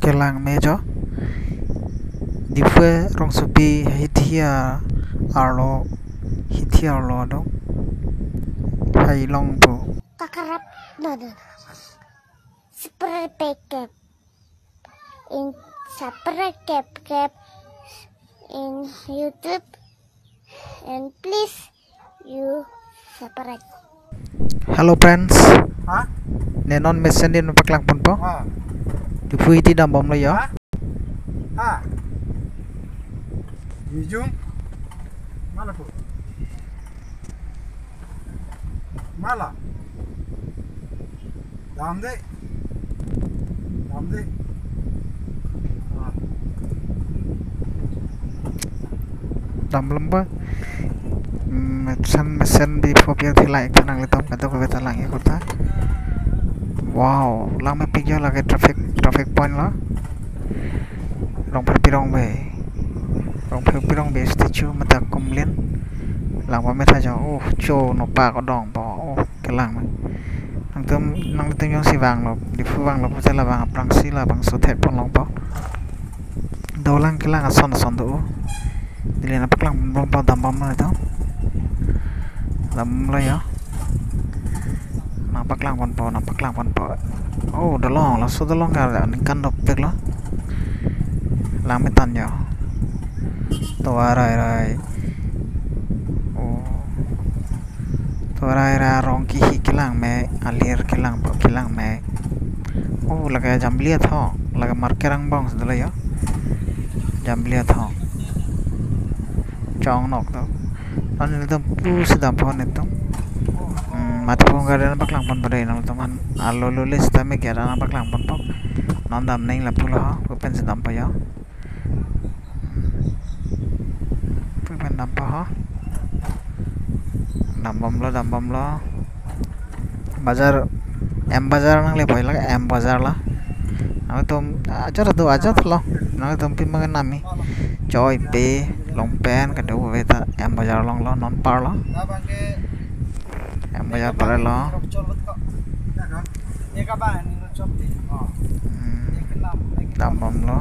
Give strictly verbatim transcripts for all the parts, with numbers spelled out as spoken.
Kelang me jo. Diphu rongsopi hithi arlo, hithi arlo do. Hai longpo. Kakarap, no, no, no. Subscribe kep. In subscribe kep in YouTube and please you subscribe. Hello friends. Ha? Ne non mesen din paklang ponpo. Ha. Diphu hithi dambomlo ya. Ha? Ha? Mijung? Mana po? Mala. Dam de. Dam de. Ah. Dam lamba. Hmm, mesen mesen Diphu pi athi like thanang litom kadokave ta lang ikota. Wow, lang mepik jo lake traffic, traffic point lo. Rongpharpi Rongbe. Rongpharpi Rongbe statue mate akumlin. Lang pametha jo. Oh, cho nopak odong po. Oh, kelang me. Nangtum, nangtum jongsi vanglo, Diphu vanglo pusi labang aphrangsi labangso thekpon longpo. Dolang kelang ason ason do. Dili nangpaklang bompo, dambomlo to. Dambomlo ya. Nangpaklang bompo, nangpaklang bompo. Oh, dolong, laso dolong ka ningkan dopik lo. Lang metan ya. Tovar rai rai. Oh. Tovar rai rai arong kihi kelang me, alir kelang po kelang me. Oh, lake Jamlia tho, lake market angbong si dolo ya. Jamlia tho. Chong nok to. Non nelitum pusi dampo nelitum. Hmm, mati pung gari nangpaklang ponpo dei nangtum an alo lule sita me gari nangpaklang ponpo. Non damnang lapulo ha, pu pensi dampo ya. Pu pen dampo ha. Dambomlo, dambomlo. Bazar, M Bazar nangle poi lake M Bazar la. Nangtum ajat do ajat lo. Nangtum pi mangan nami. Choi pe, longpen kadokave ta M Bazar longlo non parlo. M Bazar parlo. Hmm. Dambomlo.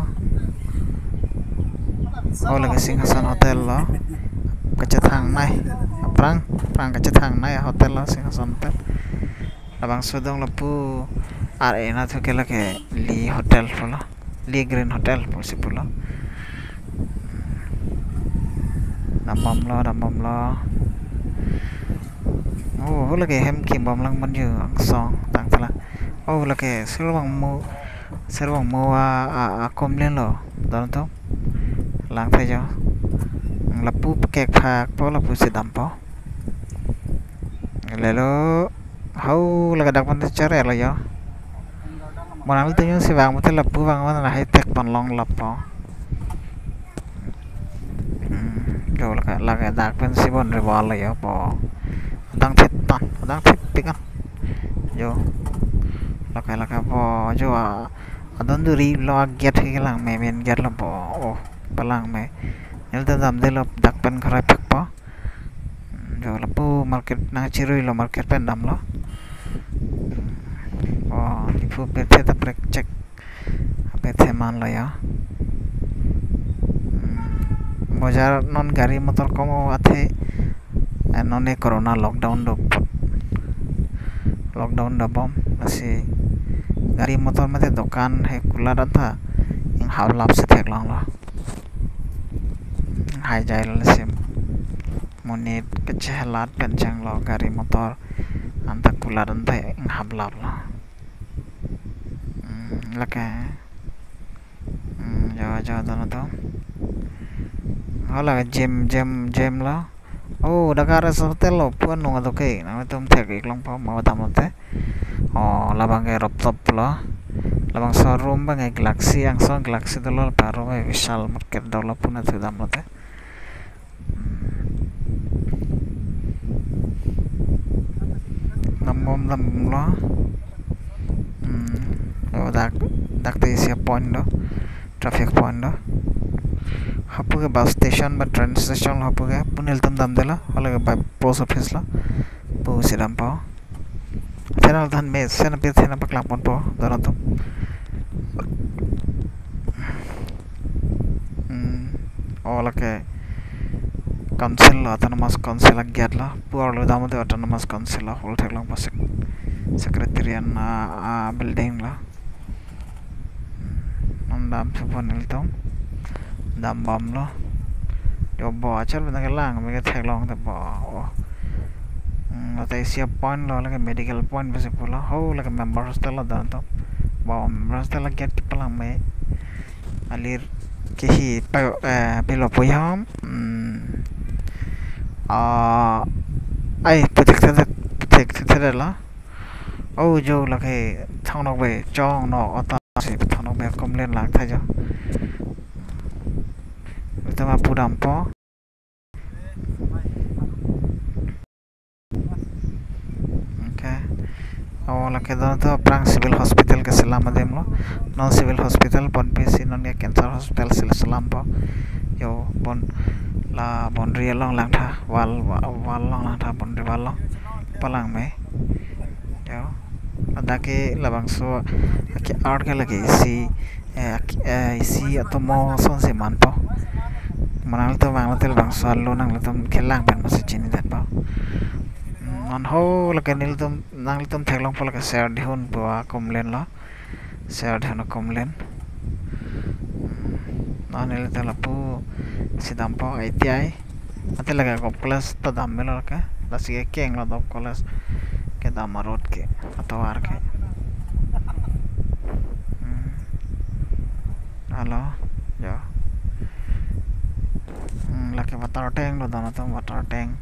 Oh, lake Singhason Hotel lo. Kachethangnei. Aphrang, aphrang kachethangnei hotel lo Singhason Hotel. Labangso dong lapu ar ena thu ke lake Lee Hotel pulo. Lee Green Hotel pusi pulo. Dambomlo, dambomlo. Oh, lake hem kimbom lang manju angsong tangthala. Oh, lake sirvang mu, sirvang mu a, a, akumlin lo. Don to. Lang the jo. Lapu kek phak po lapusi dampo. Lelo. Hau lake dak pen chare lo ya. Mo nanglitum jongsi vang mate lapu vang mana hai thekpon long lapo. Hmm, jo lake lake dak pensi bon ri bal ya po. Dang thit tan, dang thit pikan. Jo. Lake lake po jo a adon duri lo a gate ke lang me main gate lo po. Oh, palang me. Nelitum damde lo dak pen kharai phak po. Jo lapu market nangchirui lo market pen damlo. Oh, Diphu pirthe ta prek chek. Pirthe man lo ya. Hmm. Bojar non gari motor kom o athe. Eh, non e corona lockdown do put. Lockdown do bom. Lasi gari motor mate dokan he kulat anta. Ing hap lap si theklonglo. Hai jai lo lasi. Monit kachelat pen chenglo gari motor anta kulat anta ing hap lap lo. Hmm, lake. Hmm, jo jo dono to. Hola gym gym gym lo. Oh, dak ares hotel lo puan nung adoke. Nangtum thek ik longpo ma tam te. Oh, labang ke rooftop lo. Labangso room abang ke Galaxy angsong Galaxy dolo pa room e Vishal Market dolo puna thu damlo te. Dambom dambomlo. Hmm. Oh, dak dak te isi point do. Traffic point do. Hapu ke bus station ba train station lo hapu ke. Pu nelitum damde lo. Hala ke ba post office lo. Pusi dampo. Channel than me, channel pi channel paklang ponpo, dono tum. O lake council lo, autonomous council a-gate lo. Pu arlo dam te autonomous council lo, hall theklongpo sec-, secretariat a, a building lo. Non damthupo nelitum. Dambomlo. Jo bo, achar bina kelang, me ketheklong te bo. O. Hmm, ata isi a-point lo, lake medical point pusi pulo. Ho, lake member hostel lo dam to. Bo, member hostel a-gate kepalang me. Alir kehi pa, eh, pilo pu ham. Hmm. Ah, ai, puthek thekthe, puthek thekthe lo. O jo, lake Thong Nokbe, chong no, ota si Thong Nokbe komlen lang tha jo. Ita ma pu dampo. Okay. O lake don to aphrang civil hospital keselam adim lo. Non civil hospital ponpe si non ke cancer hospital si selampo. Jo bon, la boundary along lang tha, wall, wa-, wall along lang tha, boundary wall along. Palang me. Jo. Ladak ke labangso ke art ke lake isi, eh, ak-, eh, isi atomo asonsi manpo. Mo nanglitum vanglo te labangso alo nanglitum kelang pen masi chini detpo. Hmm, non ho lake nelitum, nanglitum theklongpo lake Serdihun pu akomlen lo. Serdihun akomlen. Hmm, non nelitum lapusi dampo I T I. Ante lake Dop College ta dam melo ke. Lasi kekeng lo Dop College kedam a-road ke, atovar ke. Hmm. Alo, jo. Hmm, lake water tank lo, don atum, water tank.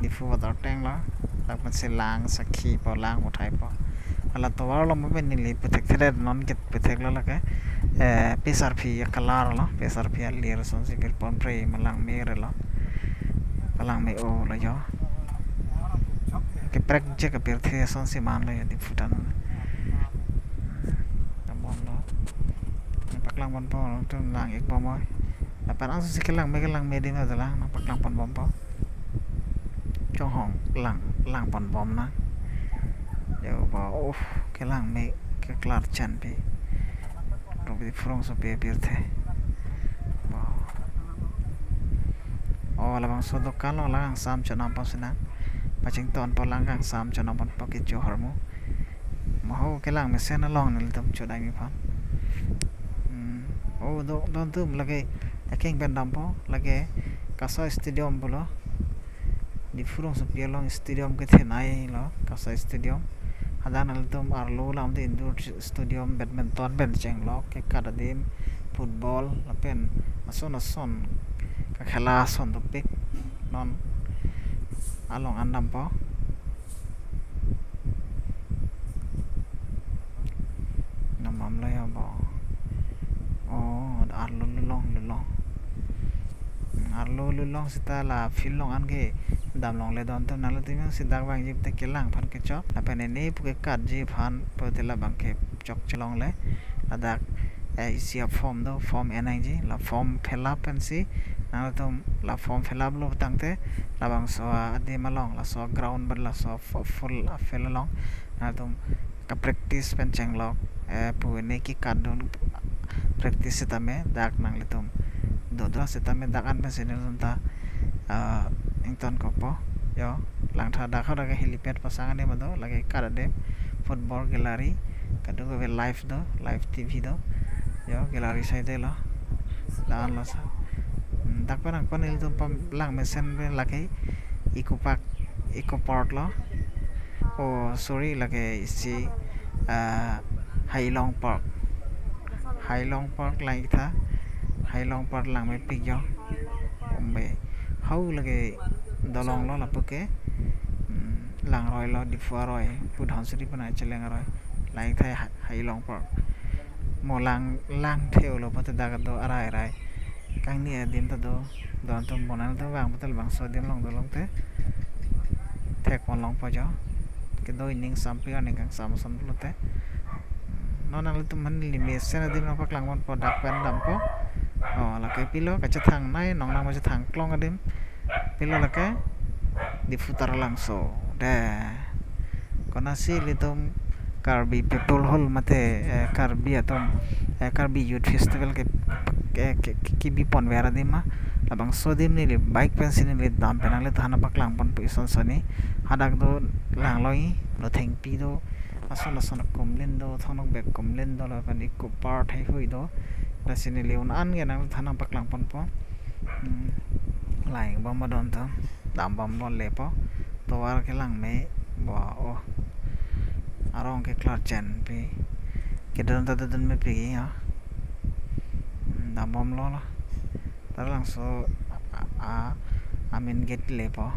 Diphu water tank lo. Lapen si lang sakhi po, lang uthai po. Hala tovar lo mo pen neli puthek thekthe, non ke puthek lo lake. Eh, P S R P a-colour lo, P S R P alir asonsi pirpon pre, ma lang me re lo. Palang me-o lo jo. Keprek je kepirthe asonsi manlo jo Diphu ta non. Damponlo. Paklang ponpo, tum lang-ik bom oi. Lapen angsong si kelang me, kelang me adim ta lang, nangpaklang pon bompo. Chonghong lang, lang pon bom nang. Jo bo, uh, kelang me keklar chan pi. Robi Phu Rongsopi apirthe. Bo. O, labangso dokan lo, lang kangsam chonam pon si nang. Pachingthon po, lang kangsam chonam ponpo kecho ahormu. Mo ho kelang mesen along nelitum chodai-ik aphan. Hmm. O, do, don atum lake, akeng pen dampo, lake Kaso Stadium pulo. Diphu Rongsopi along stadium kethenei lo, Kaso Stadium. Hadak nanglitum arlo lam te indoor stadium, badminton pen chenglok, kekat adim, football, lapen ason ason, kakhela ason dopik. Non along an dampo. Namam lo ya bo. O, arlo lulong, lulong. Hmm, arlo lulong seta la field along an kedam longle don atum, nanglitum jongsi dak vangji pute kelang aphan kechok. Lapen ene pu kekatji aphan pute labang kechok chelongle. Ladak, eh, isi a-form do, form en nangji, la form fill up pensi, nanglitum la form fill up lo tangte, labangso adim along, laso ground pen, laso fu-, full a-field along, nanglitum ka-practice pen chenglok, eh, pu ene kekat dun practice setame, dak nanglitum dodra setame, dak an pensi nelitum ta, ah, ingtonkokpo, jo, lang tha dak ha dak helipad pasang adim do, lake kat adim, football gallery, kadokave live do, live T V do, jo, gallery side lo, la-an lo sa. Hmm, dak pen angkon nelitum pam lang mesen pen lake Eco Park, Eco Park lo. Oh, sorry, lake isi, ah, Hailong Park. Hailong Park lang-ik tha. Hailong Park lang mepik jo. Umbe. Hau lake dolong lo lapu ke. Hmm, langroi lo, Diphu aroi. Pu Dhansiri pen cheleng aroi. Lang-ik tha Ha-, Hailong Park. Mo lang, lang the-olo pute dak do arai arai. Kangni adim ta do, don atum, mo nanglitum vang pute labangso adim along dolong te thek pon longpo jo. Kedo ining sampik arni kangsam ason pulote. Non nanglitum aphan neli mesen adim nangpaklang ponpo, dak pen dampo. Oh, lake pilo kachethangnei, non nangpachethang klong adim. Pilo lake Diphu Taralangso. De. Konatsi ilitum Karbi People Hall mate, eh, Karbi atum, eh, Karbi Youth Festival ke, ke, ke, ke, kebi ponver adim ma. Labangso adim neli bike pensi neli dam pen nangliphan nangpaklang ponpo ison soni. Hadak do langlo-i, Nothengpi do, ason ason akumlin do, Thongnokbe akumlin do, lapen Eco Park heihui do. Lasi neli un-an ke nangliphan nangpaklang ponpo. Hmm. Lang bom adon atum, dam bomlo lepo. Tovar kelang me, bo, oh. Arong ke klarchenpi. Kedun ta dun mepik ya. Hmm, dam bomlo lo. Ta labangso a, a, a main gate lepo.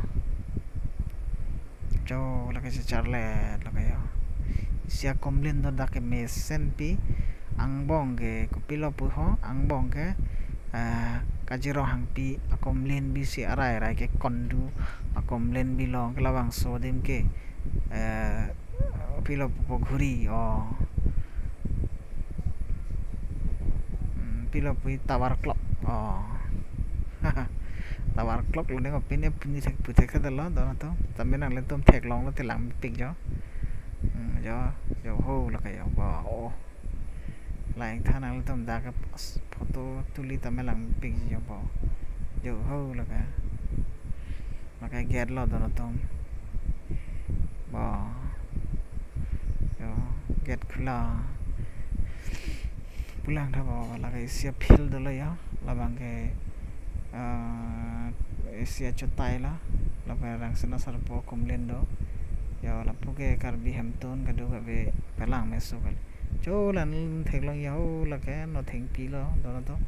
Jo, lake si charlet, lake yo. Isi akumlin do dak ke mesenpi, angbong ke kopilo pu ho, angbong ke, eh, Kajirong Hangpi akumlin bi si arai arai ke Kondu akumlin bi long ke labangso adim ke, eh, pilo pu ghuri, oh. Hmm, pilo pu tower clock, oh. Tower clock lo ne ko pine puni thek puthek thek lo don atum. Tame nanglitum theklonglo te langpik jo. Hmm, jo, jo ho lake yo, bo, oh. Langtha nanglitum dak ke photo tuli tame langpik jo bo. Jo ho lake. Lake gate lo don atum. Bo. Jo, gate khula. Pulang tha bo, lake isi afield dolo ya. Labang ke, eh, isi achotai la. Lapen Rangsina Sarpo akumlin do. Ya, lapu ke Karbi Hemtun kadokave pelang meso kali. Jo lan theklong ya ho lake Nothengpi lo don atum.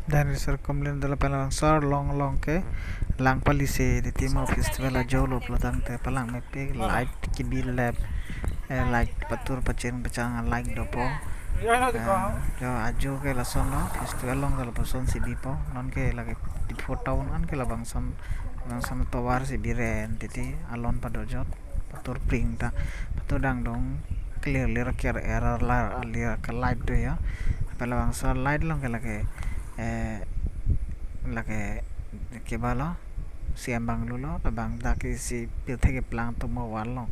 Daniel sir akumlin dolo, palangsor long long ke lang pali se di timo festival ajo lo pulo tangte palang mepik, light kebi lep, eh, light patur pacheng pachang light dopo. Eh, jo ajo ke lason lo, festival along ke lapuson si bipo, non ke lake Diphu town an ke labangson, labangson tovar si biren titi alon pado jot. Patur pring ta, patur dangdong clear clear ker error la alir ke light do ya. Apa labangso light along ke lake, eh, lake kebalo, si ambang lulo, labang dak isi pirthe keplang tomo wall along.